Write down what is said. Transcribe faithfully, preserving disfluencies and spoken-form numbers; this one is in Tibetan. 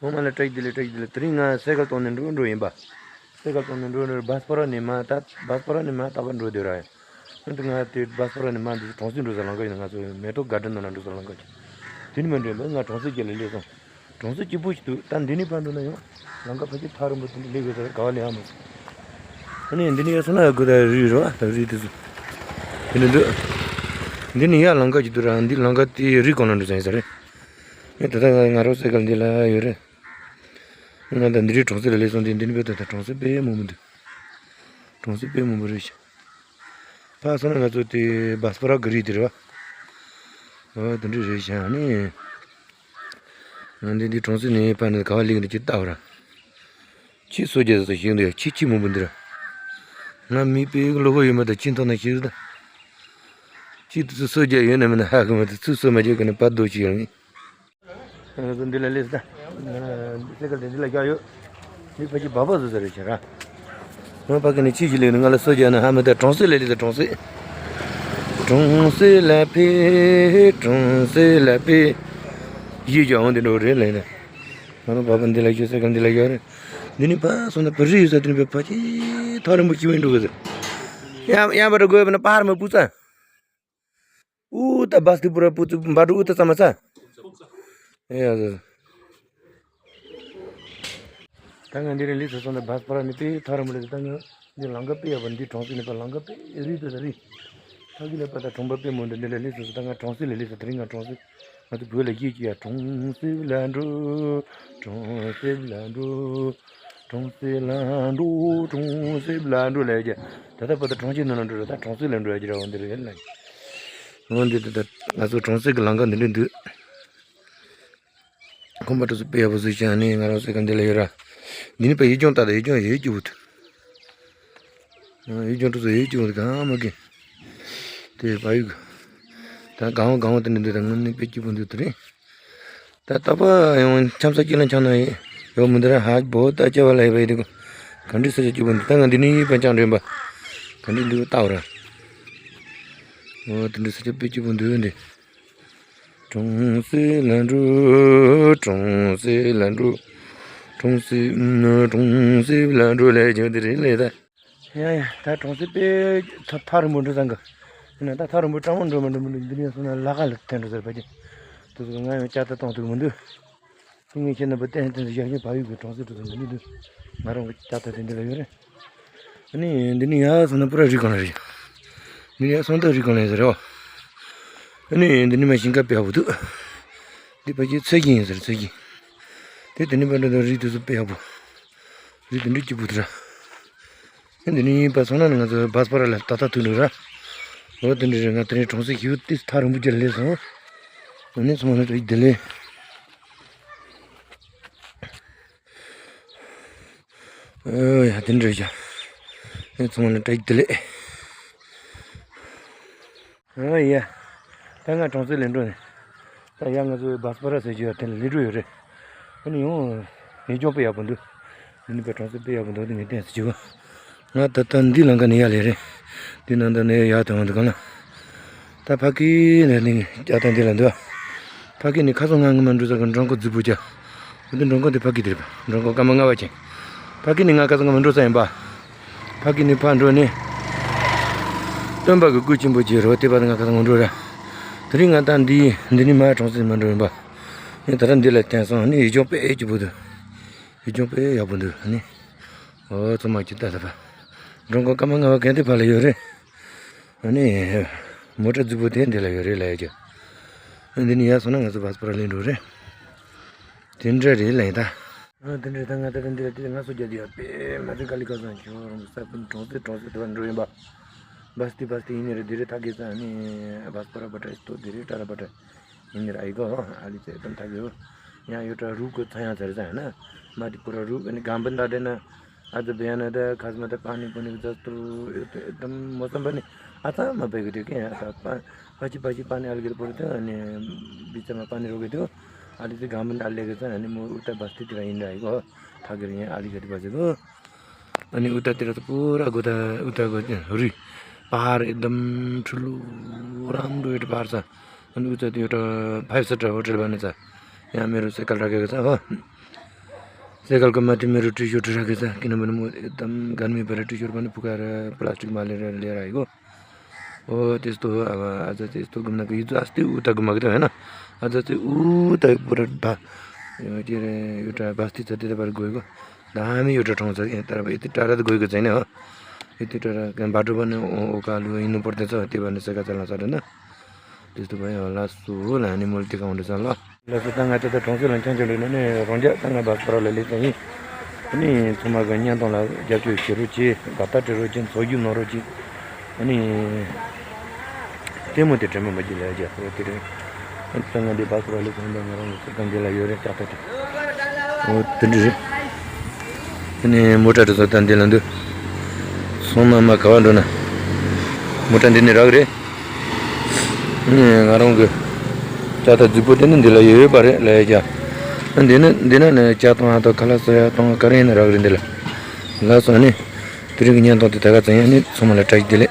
ཚང་མ་ལ་བཀྲ་ཤིས་བདེ་ལེགས། བཀྲ་ཤིས་བདེ་ལེགས། དེ་རིང་ང་སའི་ཀལ་གཏོང་ནས་འགྲོ་འགྲོ་ཡིན་པ། སའི་ཀལ་གཏོང་ནས་འགྲོ་འགྲོ། སྦ་སྤོ་ར་ནས་མ་ད་སྦ་སྤོ་ར་ནས་མ་རྟག་པར་འགྲོ་བསྡད་ར་ཡིན། ཨ་ནི་ང་དེ་སྦ་སྤོ་ར་ནས་མ་འདི་གྲོང་གསེབ་འགྲོ་ས་ལམ་ཁ་ཡིན། ང་ཚོ་མེ་ཏོག་དགའ་ལྡན་ནང་ལ་འགྲོ་ས་ལམ་ཁ་ཡིན། དེ་ནི་མ་འགྲོ་ཡིན་པ། ང་གྲོང་གསེབ་ཅིག་ལ་སླེབས་སོང་། གྲོང་གསེབ་སྐྱིད་པོ་ཞིག་འདུག་ད་འདི་ནས་ཕར་འགྲོ་ན་ཡང་ལམ་ཁ་ཕལ་ཆེར་ཐག་རིང་པོ་དེ་འདྲ་སླེབས་དགོས་ས་རེད། ག་བ་སླེབས་ཧ་མ་སོང་། ཨ་ནི་འདི་ནས་ཡར་སོང་ན་ཡང་དགོས་ད་རི་རེད་བ། ད་རི་དེ་ཚོ་དེ་འདྲ་འདུག་འདི་ནས་ཡར་ལམ་ཁ་ཅིག་འདུག་ར། འདི་ལམ་ཁ་དེ་རི་སྒང་ལ་འགྲོ་ས་ཡིན་ས་རེད། ངས་ད་ལྟ་ང་རང་སའི་ཀལ་འདི་ལ་ཡོད་རེད། ང་ད་འདི་རིང་གྲོང་གསེབ་ལ་སླེབས་སོང་སྟེ། འདི་ནི་བས་ད་ལྟ་གྲོང་གསེབ་དཔེ་མང་པོ་འདུག་གྲོང་གསེབ་དཔེ་མང་པོ་རེད་ཤག་ཕར་སོང་ན་ང་ཚོ་དེ་སྦ་སྤོ་ར་གི་རི་དེ་རེད་བ། འོ་དེ་འདྲ་རེད་ཤག་ནི། ང་འདི་འདི་གྲོང་གསེབ་ནས་ཕར་ནས་ག་བ་སླེབས་འདུག་ཅིག་ལྟ་བ་ར། ཁྱི་གསོད་རྒྱུ་ཟེར་ཞིག་འདུག་ཡ། ཁྱི་ཁྱི་མང་པོ་འདི་ར། ང་མི་དཔེ་གློ་བུར་ཡོད་མ་ད་ཁྱི་མཐོང་ན་ཤི་རེད་ད། ཁྱི་དེ་ཚོ་གསོད་རྒྱུ་ཡོད་ན་མེད་ན་ཧ་གོ་མ་ཐུབ། ཚུར་གསོད་མ་རྒྱུ་ག་ནས་བར་དོ་ཅིག་ཡོད་ངེས། ང་ཚོ་འདི་ལ་སླེབས་སོང་ད། སའི་ཀལ་དེ་འདི་ལ་བཞག་ཡོད། འདི་ཕལ་ཆེར་སྦ་སྤོ་ར་བཟོ་ས་རེད་ཤག་ར། ང་ཕ་གི་ནས་ཁྱི་ཞིག་སླེབས་ནས་ང་ལ་གསོད་རྒྱུ་ན་ཧ་མ་ད། གྲོང་གསེབ་ལ་སླེབས་སོང་། གྲོང་གསེབ། གྲོང་གསེབ་ལ་ཕེབས། གྲོང་གསེབ་ལ་ཕེབས། ཡིད་ཀྱང་འོང་དེ་འགྲོ་རེད་ལབ་ནས། ང་རང་སྦ་སྤོ་ར་འདི་ལ་བཞག་སའི་ཀལ་འདི་ལ་བཞག་རེད། འདི་ནས་ཕར་སོང་ན་བོད་རིགས་ཡོད་ས་དེ་ནས་ཕར་ཕལ་ཆེར་ཐག་རིང་པོ་ཞིག་བས་འགྲོ་གི་ཟེར། ཡང་ཡང་བར་དུ་དགོས་པ་ན་པར་མ་སྤུ་ཚ། ཨུ་ད་སྦ་སྟི་པུ་ར་པུ་ཙི་འབའ་འབྲུ་ཨུ་ད་ཙམ་མ་ཚ། ཨེ་ཡ་ཟེར། ད་ང་འདི་རིང་སླེབས་སོང་ད། སྦ་སྤོ་ར་ནས་དཔེ་ཐག་རིང་པོ་རེད། ད་ང་འདི་ལམ་ཁ་དཔེ་ཡག་པོ། འདི་གྲོང་གསེབ་ནས་ཕར་ལམ་ཁ་དཔེ་རི་དེ་ད་རི། ཕ་གི་ལ་ཕར་ད་གྲོང་པ་དཔེ་མང་འདུག་འདི་ལ་སླེབས་སོང་ད། ང་གྲོང་གསེབ་ལ་སླེབས་སོང་། དེ་རིང་ང་གྲོང་གསེབ། ང་ཚོ་བོད་ལ་སྐད་ཅིག་ཡ། གྲོང་གསེབ་ལ་འགྲོ། གྲོང་གསེབ་ལ་འགྲོ། གྲོང་གསེབ་ལ་འགྲོ། གྲོང་གསེབ་ལ་འགྲོ་ལབ་ཀྱི། ད་ལྟ་བར་དུ་གྲོང་ཁྱེར་ནང་ལ་འགྲོ་རེད། ད་གྲོང་གསེབ་ལ་འགྲོ་ཡ་ཅིག་ར་འོང་འདི་རེད་ལ། འོང་འདི་ད་ལྟ་ང་ཚོ་གྲོང་གསེབ་ཀྱི་ལམ་ཁ་འདི་འདྲ་འདུག་ཁང་པ་དེ་ཚོ་དཔེ་ཡག་པོ་བཟོས་ཤག་ནི་ང་རང་སའི་ཀལ་འདི་ལ་ཡོད་ར། འདི་ནི་དཔེ་ཡུལ་ལྗོངས་ལྟ་ད། ཡུལ་ལྗོངས་ཡོད་སྐྱིད་པོ་འདུག་ཡུལ་ལྗོངས་དེ་ཚོ་ཡོད་སྐྱིད་པོ་འདུག་གང་མ་གི། དེ་ཕ་ཡུལ་གི། ད་གང་བ་གང་བ་དེ་འདྲ་འདུག་ད་དངོས་གནས་དཔེ་སྐྱིད་པོ་འདུག་དེ་རིང་། ད་རྟག་པར་ཡང་འཆམ་ས་སྐྱིད་ལ་འཆམ་ན་ཡོད་མི་འདུག་ར། ཧ་བོ་ད་སྐྱ་བ་ལ་ཡོད་པ་ཡིན་དུས་ག་འདྲ་ས་ཆ་སྐྱིད་པོ་འདུག་ད་ང་འདི་ནས་ཕར་འཆམ་འགྲོ་ཡིན་པ། ག་འདྲ་འདུག་ལྟ་བ་ར། འོ་དེ་འདྲ་ས་ཆ་དཔེ་སྐྱིད་པོ་འདུག་འདི། གྲོང་གསེབ་ལ་འགྲོ། གྲོང་གསེབ་ལ་འགྲོ། གྲོང་གསེབ། གྲོང་གསེབ་ལ་འགྲོ་ལབ་ཀྱང་དེ་རེད་ལས་ད། ཡ་ཡ། ད་གྲོང་གསེབ་དཔེ་ཐག་ཐག་རིང་པོ་འགྲོ་བསམ་གི། ཡིན་ན་ད་ཐག་རིང་པོ་སྤྲང་པོ་འགྲོ་མ་འགྲོ་མི་འགྲོ། འདི་ནས་སོང་ན་ལ་ཁ་ལ་ཐོན་འགྲོ་ཟེར་བ་ཅིག་དེ་ཚོ་ང་ཡང་ལྕགས་རྟ་གཏོང་ཐུབ་མི་འདུག་སྐུ་ངལ་ཆེ་ན་པ་ཏན་ཏན་ཞག་བཞིན་བལ་ཡུལ་གྱི་གྲོང་གསེབ་དུ་མི་འདུག་ང་རང་གི་ལྕགས་རྟ་དེ་འདི་ལ་ཡོད་རེད། ཨ་ནི་འདི་ནས་ཡར་སོང་ན་པུ་ར་རི་སྒང་ལ་རེད། འདི་ནས་ཡར་སོང་ད་རི་སྒང་ལ་ཡིན་ཟེར་རེད་བ། ཨ་ནི་འདི་ནས་མ་ཞིང་ཁ་དཔེ་ཡག་པོ་འདུག་འདི་ཕལ་ཆེར་ཚལ་གྱི་ཡིན་ཟེར། ཚལ་གྱི། དེ་འདི་ནས་མ་འགྲོ་ད་རི་དེ་ཚོ་དཔེ་ཡག་པོ། རི་དེ་འདྲ་སྐྱིད་པོ་འདུག་ར། ཨ་འདི་ནས་ཡིན་པ་སོང་ན་ནི་ང་ཚོ་སྦ་སྤོ་ར་ལ་ཏག་ཏག་ཐུག་འདུག་ར། འོ་དེ་འདྲ་རེད། ང་དེ་རིང་གྲོང་གསེབ་ཞིག་ཏིས་ཐག་རིང་པོ་ཅིག་ལ་སླེབས་སོང་། ཨ་ནི་ཚང་མ་ལ་བཀྲ་ཤིས་བདེ་ལེགས། ཨོ་ཡ། དེ་འདྲ་བྱ། ཨེ་ཚང་མ་ལ་བཀྲ་ཤིས་བདེ་ལེགས། ཨོ་ཡ། ད་ང་གྲོང་གསེབ་ལ་འགྲོ་ནས། ད་ཡ་ང་ཚོའི་སྦ་སྤོ་ར་ཟེར་གྱི་ཡོད་དེ་ལ་སླེབས་འགྲོ་ཡོད་རེད། ཨ་ནི་ཡང་ཡུལ་ལྗོངས་དཔེ་ཡག་པོ་འདུག་འདི་ནི་དཔེ་གྲོང་གསེབ་དཔེ་ཡག་པོ་འདུག་དེ་ངས་བསྟན་ཟེར་གྱི་ཡོད། ང་ད་ལྟ་འདི་ལམ་ཁ་ནས་ཡར་སླེབས་རེད། འདི་ནང་ད་ནས་ཡར་ཐོན་འདུག་ག་ལ། ད་ཕ་གི་ནས་ནི་ལྕགས་རྟ་འདི་ལ་འདུག་ཕ་གི་ནས་ཁ་སང་ང་ང་མ་འགྲོ་ས་གི་འགྲོ་འགོ་རྫིག་པོ་བྱ། འདི་འགྲོ་འགོ་འདི་ཕ་གི་འདིར་འགྲོ་འགོ་སྐར་མ་ལྔ་པ་ཅན། ཕ་གི་ནས་ང་ཁ་སང་ང་མ་འགྲོ་ས་ཡིན་པ། ཕ་གི་ནས་ཕར་འགྲོ་ནས། སྟོན་པ་གི་སྐུ་ཆེན་པོ་ཅིག་རེད་བ། དེ་བར་ང་ཁ་སང་ང་འགྲོ་ར། དེ་རིང་ང་ད་འདི་འདི་ནས་མར་གྲོང་གསེབ་མ་འགྲོ་ཡིན་པ། ངས་ད་ལྟ་འདི་ལ་བསྟན་སོང་། ནི་ཡུལ་ལྗོངས་དཔེ་སྐྱིད་པོ་འདུག་ཡུལ་ལྗོངས་དཔེ་ཡག་པོ་འདུག་ནི། ཨོ་ཚང་མ་ཅི་ལྟ་ལྟ་བ། འགྲོ་འགོ་སྐར་མ་ལྔ་པ་གན་དེ་ཕར་ལ་ཡོད་རེད། ཨ་ནི། མོ་ཊ་རྫིག་པོ་དེ་འདི་ལ་ཡོད་རེད་ལབ་ཡ་ཅིག་འདི་ནས་ཡར་སོང་ན་ང་ཚོ་བ་སྤོ་ར་ལེན་འགྲོ་རེད། དེ་འདྲ་རེད་ལབ་ཡིན་ད། ཨ་དེ་འདྲ་ད་ང་ད་ལྟ་འདི་ལ་དེ་ང་སོ་རྒྱ་དེ་ཡ་དཔེ་མ་ཚད་དཀའ་ལས་ཁག་བཟང་ཁྱོད་རང་ས་ཕུན་གྲོང་གསེབ་གྲོང་གསེབ་དེ་བ་འགྲོ་ཡིན་པ། བ་སྟི་བ་སྟི་ཡིན་ནི་རེད། དེ་རེད་ད་གེ་ས་ནི་བ་སྤོ་ར་བ་ཏྲ་ཏོ་དེ་རེད་ཏྲ་ར་བ་ཏྲ། ཡིན་ནི་ར་ཨི་གོ་ཨ་ལི་ཚེ་དམ་ཐག་གི་ཡོད། ཡང་ཡོད་ཏྲ་རུ་གོ་ཚ་ཡང་ཚར་ས་ཡང་ན། མ་དེ་པུ་ར་རུ་ཨ་ནི་གམ་བུ་འདྲ་འདྲ་ན། ཨ་ཙི་བེ་ཡ་ན་ད་ཁ་སི་མ་ད་པ་ནི་པུ་ནི་གི་ཙ་སྟུ་ཡོད་དེ་དམ་མོ་སམ་པ་ནི་ཨ་ཙ་མ་པེ་གི་དེ་གེ་ཡང་ད་པ་པ་ཅི་པ་ཅི་པ་ནི་ཨ་ལི་གི་དེ་པུ་ར་དེ་ཨ་ནི་བི་ཙ་མ་པ་ནི་རོ་གི་དེ་ཨ་ལི་ཚེ་གམ་བུ་འདྲ་ལེ་གི་ཙ་ཨ་ནི་མོ་ཨུ་ཏ་བ་སྟི་དེ་ར་ཡིན་འདྲ་ཨི་གོ་ཐག་གི་ར་ཡིན་ཨ་ལི་གི་དེ་པ་ཟེ་གོ། ཨ་ནི་ཨུ་ཏ་དེ་ར་ཏུ་པུ་ར་གོ་ད་ཨུ་ཏ་གོ་རི་པ་ཧར་ཨེ་དམ་ཁྲུ་ལུ་རང་དུ་ཨེ་པ་ཧར་ས། ཨ་ནི་ཨུ་ཏ་དེ་ཡོད་ཏ་ཕའི་སི་ཊར་ཧོ་ཊེལ་བ་ནི་ས། ཡང་མེ་རུ་སེ་ཀལ་ར་གེ་གི་ས་ཧོ། དེ་གལ་གོ་མ་དེ་མི་རུ་ཀྲི་ཤོར་ཀྲི་ར་གི་ས་ཀི་ན་མི་ནི་མོ་དམ་གན་མི་བར་ཀྲི་ཤོར་པ་ནི་ཕུ་ཀ་ར་པ་ལ་སི་ཊིག་མ་ལེ་ར་ལེ་ར་ཡི་གོ། ཨོ་དེ་སྟོ་ཨ་བ་ཨ་ཛ་དེ་སྟོ་གི་མ་ན་གི་ཡུ་ཛ་སྟེ་ཨུ་ཏ་གི་མ་གི་ད་བས་ན། ཨ་ཛ་དེ་ཨུ་ཏ་གི་པུ་ར་བ་ཡོ་ཏི་རེ་ཡུ་ཏྲ་བ་སྟི་ཙ་དེ་ད་བར་གོ་ཡི་གོ། ད་མི་ཡུ་ཏྲ་གྲོང་ཚ་གི་ད་ར་བ་ཡི་ཏི་ཏྲ་ར་ད་གོ་ཡི་གོ་ཙེ་ནི་ཨོ། ཡི་ཏི་ཏྲ་ར་གན་བ་ཏྲ་བ་ནི་ཨོ་ཨོ་ཀ་ལུ་ཡིན་ནོ་པོར་དེ་ཚ་དེ་བ་ནི་ས་ཀ་ཙ་ལ་ས་ཏྲ་ན། དེ་སྟོ་བ་ཡོ་ལ་སུ་ལ་ནི་མོལ་ཏི་ཀ་འོང་དེ་ས་ལ། ལགས་སོ། ད་ང་ད་ལྟ་གྲོང་གསེབ་ལ་འཁྱམ་འཁྱམ་འགྲོ་ན་ནི་རང་རྒྱ་ད་ང་བ་སོ་ར་ལ་ལས་ཀྱང་ཡིན། ཨ་ནི་ཚང་མ་གི་བརྙན་ཐུང་ལ་རྒྱབ་སྐྱོར་བྱེད་རོགས་གྱིས། དགའ་རྟགས་སྤྲད་རོགས་གྱིས། འཚོ་བརྒྱུད་གནང་རོགས་གྱིས། ཨ་ནི་ལྟད་མོ་དེ་དྲན་པ་མ་བརྗེད་ལ་རྒྱབ་རོགས་དེ་རེད། ད་ང་འདི་བ་སོ་ར་ལས་ཀྱང་ཡིན་པ་ང་རང་གི་སེམས་ཁམས་འདི་ལ་ཡོད་རེད་ལྕགས་རྟ་དེ། འོ་དེ་འདྲ་རེད། ཨ་ནི་མོ་ཊ་དེ་ཚོ་ད་འདི་ལ་འདུག་སོང་ན་མ་ག་བ་འགྲོ་ན། མོ་ཊ་འདི་ནས་རག་རེད། ང་རང་གི་ལྕགས་རྟ་རྫིག་པོ་དེ་ནི་འདི་ལ་ཡོད་པ་རེད་ལབ་ཡ་ཀྱང་། འདི་ནི་འདི་ན་ནི་ལྕགས་དང་ཨ་དང་ཁ་ལག་བཟོ་ཡ་དང་ག་རེ་ཡིན་ན་རག་རེད་འདི་ལ། ལགས་སོ་ནི། དེ་རིང་གི་བརྙན་ཐུང་དེ་ད་ག་ཙམ་ཡིན། ཨ་ནི་ཚང་མ་ལ་བཀྲ་ཤིས་བདེ་ལེགས།